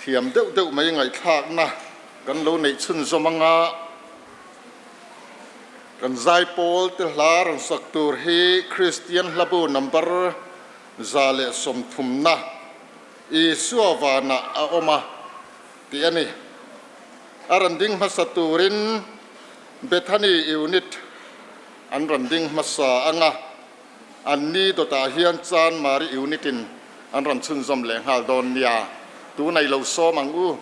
thiam deuh deuh mai ngaihthlakna kan lo neih chhunzawm anga kan zaipawl te hla rawn sak tur hi Kristian hlabu number 130na Isua vanah a awm a tih a ni. A rawn ding hmasa turin Bethany Unit an rawn ding hmasa ang a, anni dawtah hian Chanmari Unit in an rawn chhunzawm leh nghal dawn nia. Tunai lo sawm ang u.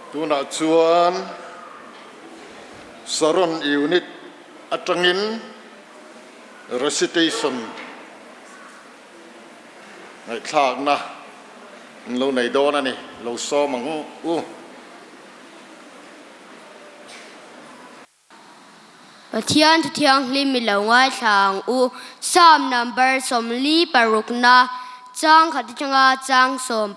Tunah chuan Saron Unit atangin Recitation ngaihthlakna an lo nei dawn a ni, lo sawm ang u. Pathian Thu Thianghlim i lo ngaithla ang u. Psalm number 46na, chang khat atanga chang 11,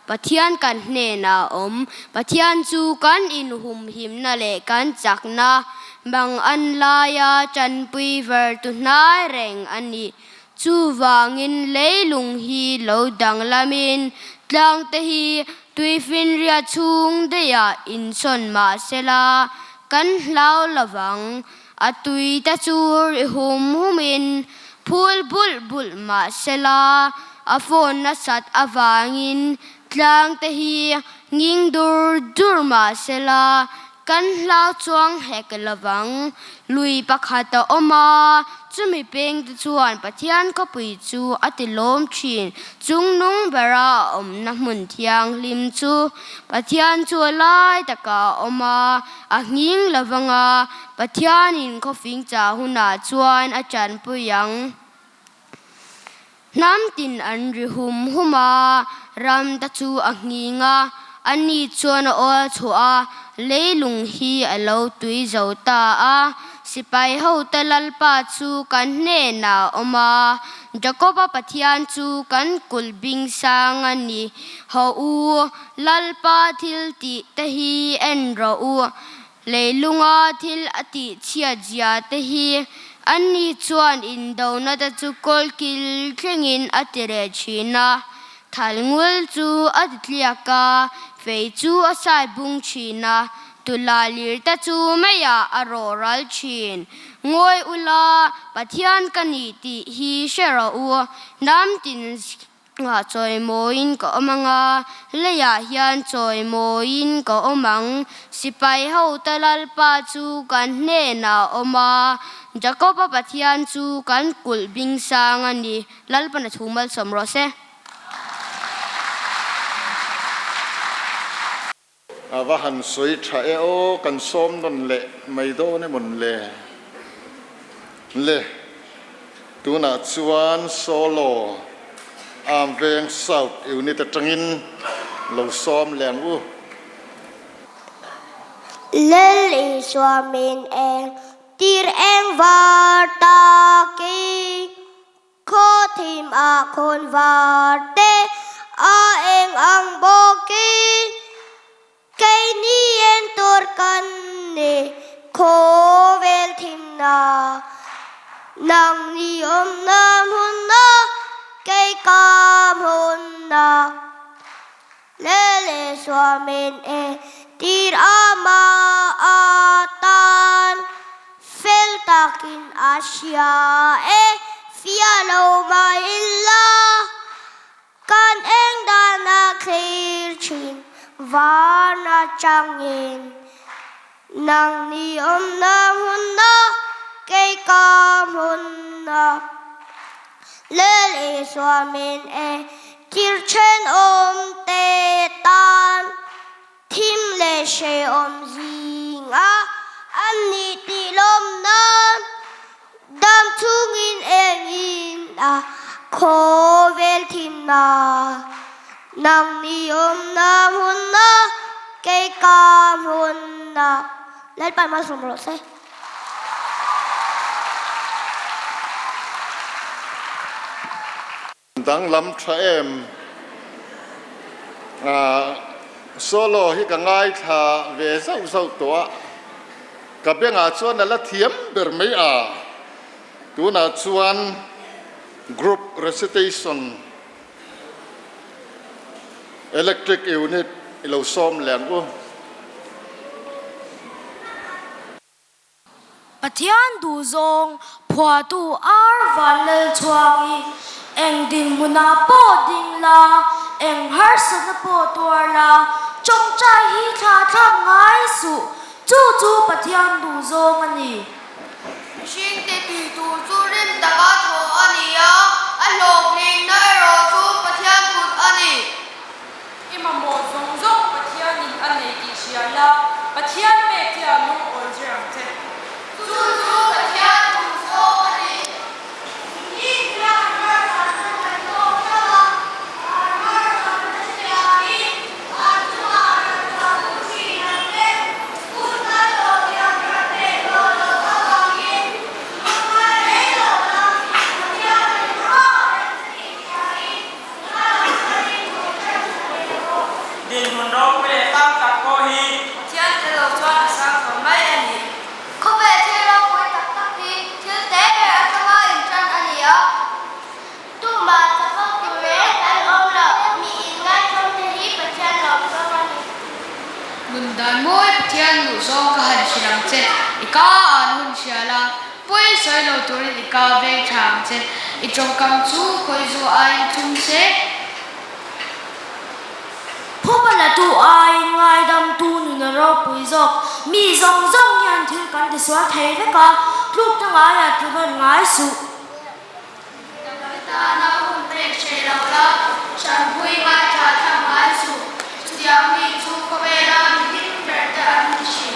Pathian kan hnenah a awm. Pathian chu kan inhumhimna leh kan chakna, mang an laia tanpui vertu hnai reng a ni. Chuvangin leilung hi lo danglamin tlangte hi Tuifinriat chhung daihah insawn mah sela, kan hlau lovang. A tui te chu ri hum humin phul bulh bulh mah sela, a phone nasat avangin tlang te hi nging dur dur mah sela, Kan hlau chuang hek lovang. Lui pakhat a awm a, chumi pengte chuan Pathian khawpui chu a ti lawm thin. Chungnung bera a awmna hmun thianghlim chu Pathian chu a lai takah a awm a, a nghing lovang a, Pathianin khawfing chah hunah chuan a tanpui ang. Hnam tin an ri hum hum a, ram te chu a nghing a, ani chuan a awl chhuah a, leilung hi a lo tui zo ta a. Sipai hote Lalpa chu kan hnenah a awm a, Jakoba Pathian chu kan kulh bing sang a ni. Haw u, Lalpa thil tih te hi en rawh u, Leilunga thil a tih chhiat zia te hi anni chuan indona te chu kawlkil thlengin a ti reh thin a, thal ngul chu a ti tliak a, fei chu a sai bung thin a, tula lir te chu meiah a rawh ral thin. Ngawi ula, Pathian ka nih tih hi hre rawh u, hnam tin Ngah chawimawiin ka awm ang a, leiah hian chawimawiin ka awm ang. Sipai hote Lalpa chu kan hnenah a awm a, Jakoba Pathian chu kan kulh bing sang a ni. Lalpan a thu malsawm rawh se. A va han sawi tha e aw, kan sawm nawn leh mai dawn emawn le. Le, tunah chuan solo Arm Veng South Unit atangin lo sawm leh ang u. Lel Isua min eng tir eng var takin. Khaw thim ah khawn var te a eng ang bawkin keini en tur kan ni khawvel thimna nang ni awmna hmunna kei ka hmunna le le suamin e tir ama atan. Fel takin a hria e, fia lo mah ila, kan eng dan a thlir thin van atangin. Nang ni awmna hmunna, kei ka hmunna. Lel Isua min e, thil thenawm te tan. Thim leh hrehawm zinga an nih tih lawm nan dam chungin engin a khawvel thimna nang ni awmna hmunna kei ka hmunna Lalpa malsawm rawh se. Danglam tha em? Solo hi ka ngaithla ve zauh zauh tawh a, ka bengah chuan a la thiam ber mai a, tunah chuan group recitation electric unit i lo sawm leh ang u. Pathian duhzawng phuahtu Ar Vanlalchhuangi, Eng dinhmunah pawh ding la, eng harsatna pawh tuar la, tawngtai hi thlah thlak ngai suh, chu chu Pathian duhzawng a ni. Mihringte tih tur chu rim taka thawh a ni a, a hlawhtlinna erawh chu Pathian kut a ni. I mamawh zawng zawng Pathianin a nei tih. duhzawng ka han hrilh ang che, i ka an hun hria la, pawi sawi lo turin i ka veng tha ang che, i tawngkam chu khawizu aiin thum se. Phuba latu aiin ngaidamtu nun a ropui zawk. Mi zawng zawng hian thil kan tisual thei vek a, tlukna ngaiah tlunawn ngai suh. Damdawi tana hun pek hreh lo la, hranpui ngaithla thlang ngai suh. Chutiang mi chu khawvela mi hlim ber te an ni thin.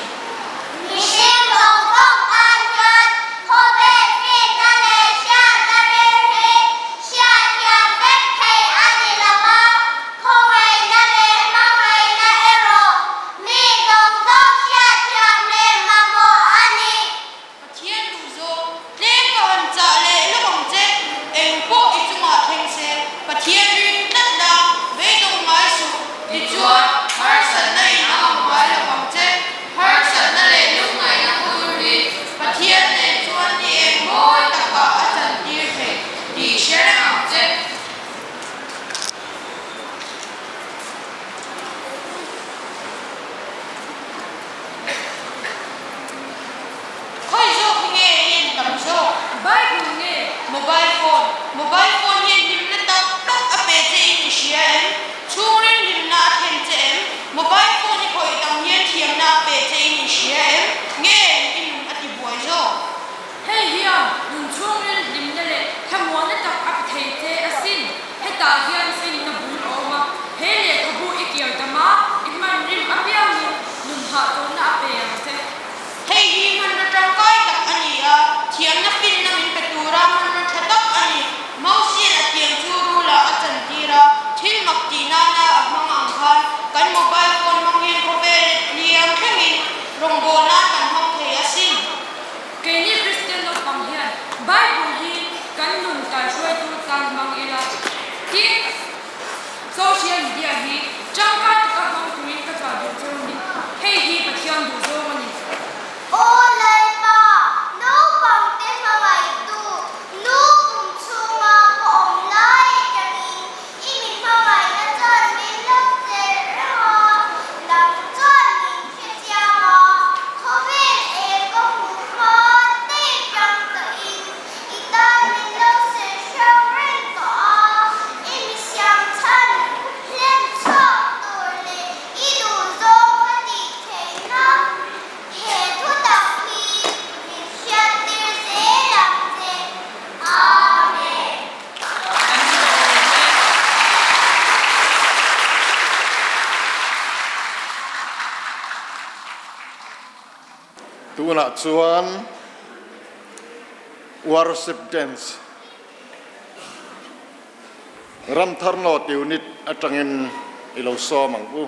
Mihring zawng zawng tan hian khawvel finna leh hriatna ril hi hriatthiam vek theih a ni lo va, khawngaihna leh hmangaihna erawh mi zawng zawng hriatthiam leh mamawh a ni. Pathian duh zawk, tlem ka han chah leh lawk ang che, eng pawh i chungah thleng se, Pathian ring tlat la, beidawng ngai suh, tichuan harsatna in a ang ngai lo ang che, harsatna leh lungngaihna khur hi Pathian nen chuan ni eng mawi takah a chantir theih tih hre reng ang che. Khawi zawk hi nge i en tam zawk? Bible nge mobile phone? Mobile phone hian hlimna tak tak a pe che in i hria em? Chhungril hlimna a thlen che em? Mobile phone i khawih tam hian thiamna a pe che in i hria em? Nge i nun a ti buai zawk? Hei hian nun chhungril hlimna leh thlamuanna tak a pe thei che asin. Hetah hian finna bul a awm a, he lehkhabu i kiau tam a, i hman rim apiangin nun hahchawlhna a pe ang che. Hei hi hmanraw tangkai tak a ni a, thiamna finna min pe tura hmanraw tha tak a ni. Mosian a tiang chu rula a chantir a, thil mak tih nana a hmang ang khan kan mobile phone hmang hian khawvel liam thlengin rawngbâwl nan kan hmang thei asin. Keini Kristian naupang hian Bible hi kan nun kaihruaitu tan hmang ila, tin, social media hi tangkai taka hmang turin ka chah duh cheu a ni. Hei hi Pathian duh zawng a ni. Aw Lalpa, naupangte hmangaihtu, nu kum chhunga ka awm lai atangin i mi hmangaihna chuan min lo chelh reng a, nang chuan min Hetiang a khawvel eng ka hmuh hma daih tang tawhin i tan min lo sawi hreuh reng tawh a, i mi siam chhan hlem chhuak tur leh i duh zawng ka tih theihna he thutak hi min hriattir zel ang che. Amen. Tunah chuan Worship Dance Ramthar North Unit atangin i lo sawm ang u.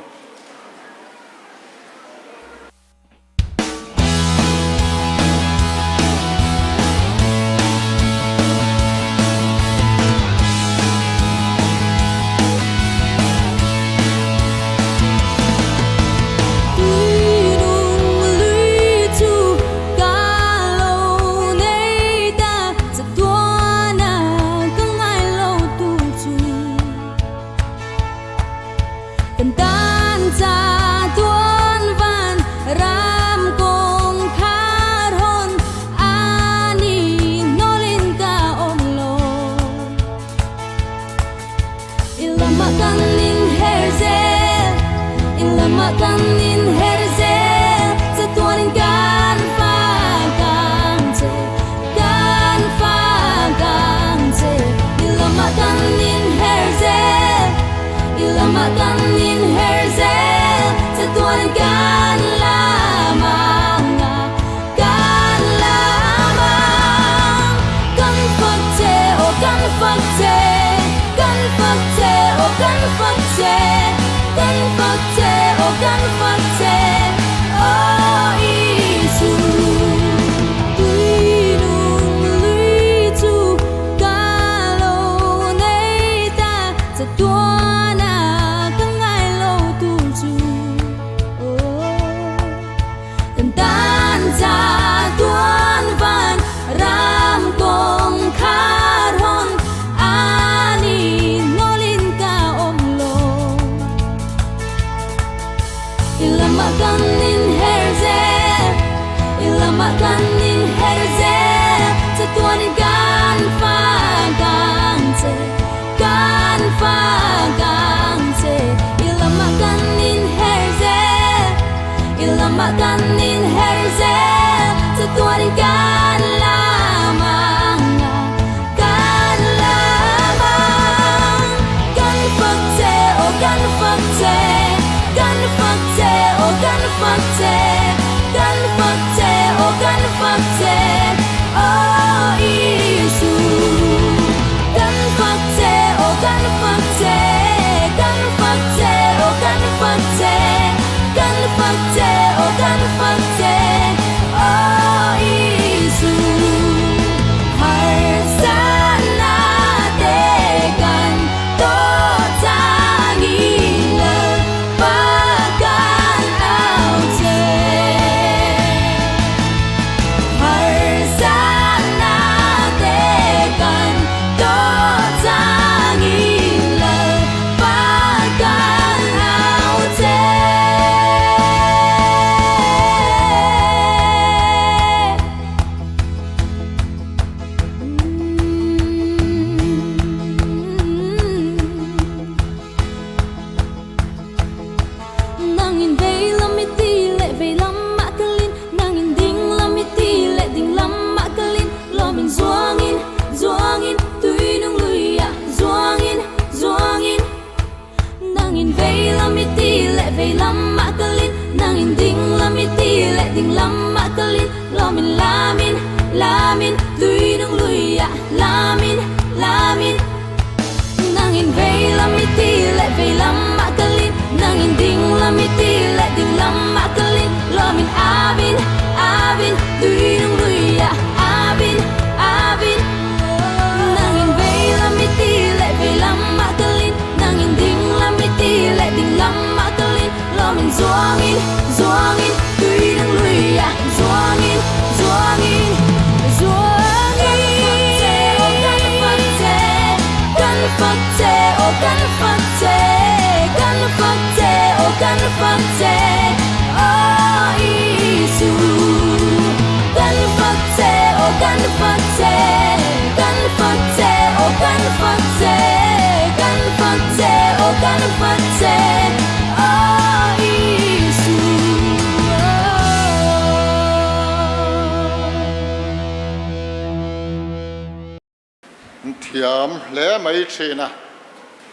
Thiam hle mai thin a,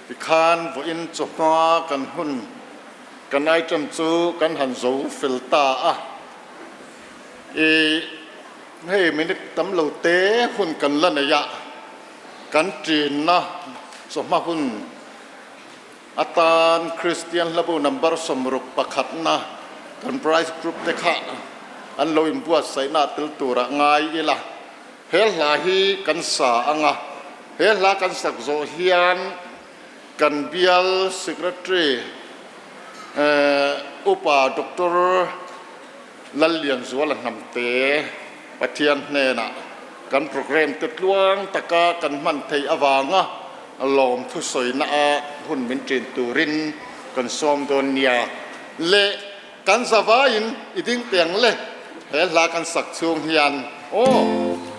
tikhan vawiin chawhma kan hun kan item chu kan han zo fel ta a, i hei minute tam lo te hun kan la nei a, kan tinna chawhma hun atan Kristian hlabu number 60 pakhatna kan prize group te kha an lo inbuatsaihna tel turah ngai ila. He hla hi kan sa ang a, he hla kan sak zawh hian kan bial Secretary Upa Doctor Lallianzuala Hnamte Pathian hnenah kan programme te tluang taka kan hman theih avanga lawm thusawina a hun min ṭin turin kan sawm dawn nia le. Kan zavaiin i ding teng le he hla kan sak chhung hian aw.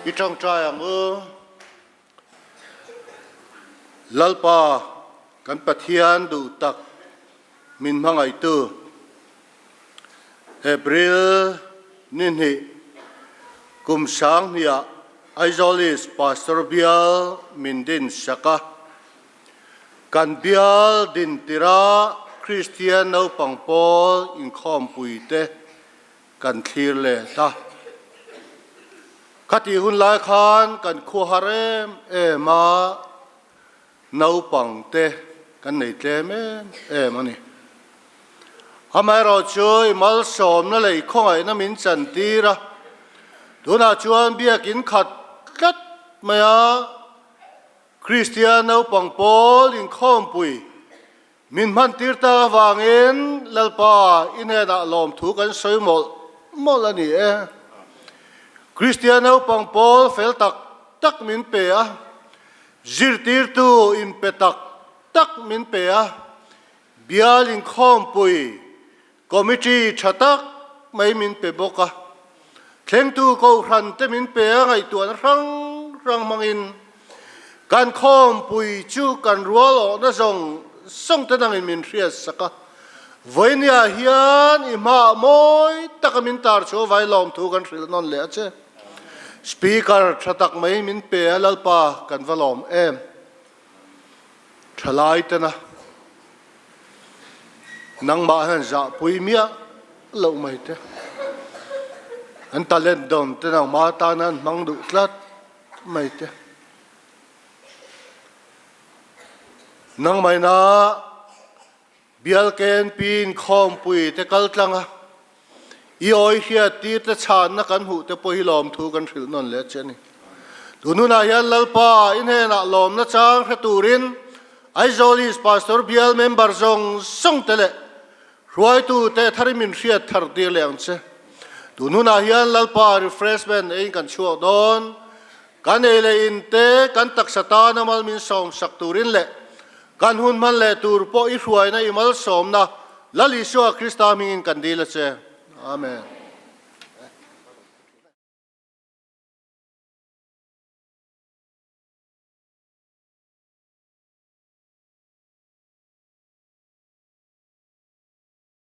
I tawngtai ang u. Lalpa kan Pathian duh tak min hmangaihtu April ni hnih kum sanghnih ah Aizawl East Pastor Bial min din sak a. Kan bial din tirah Kristian naupang pawl inkhawmpui te kan thlir let a. Khatih hun lai khan kan khuahar em em a, naupang te kan nei tlem em em a ni. Amaherawhchu i malsawmna leh i khawngaihna min chantir a, tunah chuan biakin khat tlat mai a, Kristian naupang pawl inkhawmpui min hmantir tak avangin Lalpa i hnenah lawmthu kan sawi mawlh mawlh a ni e. Kristian naupang pawl fel tak tak min pe a, zirtirtu inpe tak tak min pe a, bial inkhawmpui Committee tha tak mai min pe bawk a, thlengtu kohhran te min pe a ngaihtuahna hrang hrang hmangin kan khawmpui chu kan rual awhna zawng zawng te nangin min hriat sak a, vawinia hian i hmaah mawi taka min tar chhuah vai lawmthu kan hrilh nawn leh a che. Speaker tha tak mai min pe a Lalpa kan va lawm em. Thalai tena nangmah hian zahpui miah loh mai te, an talent dawn te nangmah atana an hmang duh tlat mai te. Nangmahina Bial KNP inkhawmpui te kal tlang a, i awi hriat tir te chhanna kan hmuh te pawh hi lawmthu kan hrilh nawn leh che a ni. Tun hunah hian Lalpa i hnenah lawmna chang hre turin Aizawl East Pastor Bial member zawng zawng te leh hruaitu te tharim in hriat thar tir leh ang che. Tun hunah hian Lalpa refreshment eiin kan chhuak dawn. Kan ei leh in te kan taksa tana mal min sawmsak turin leh Kan hun hman leh tur pawh i hruaina i malsawmna Lal Isua Krista hmingin kan dil a che. Amen.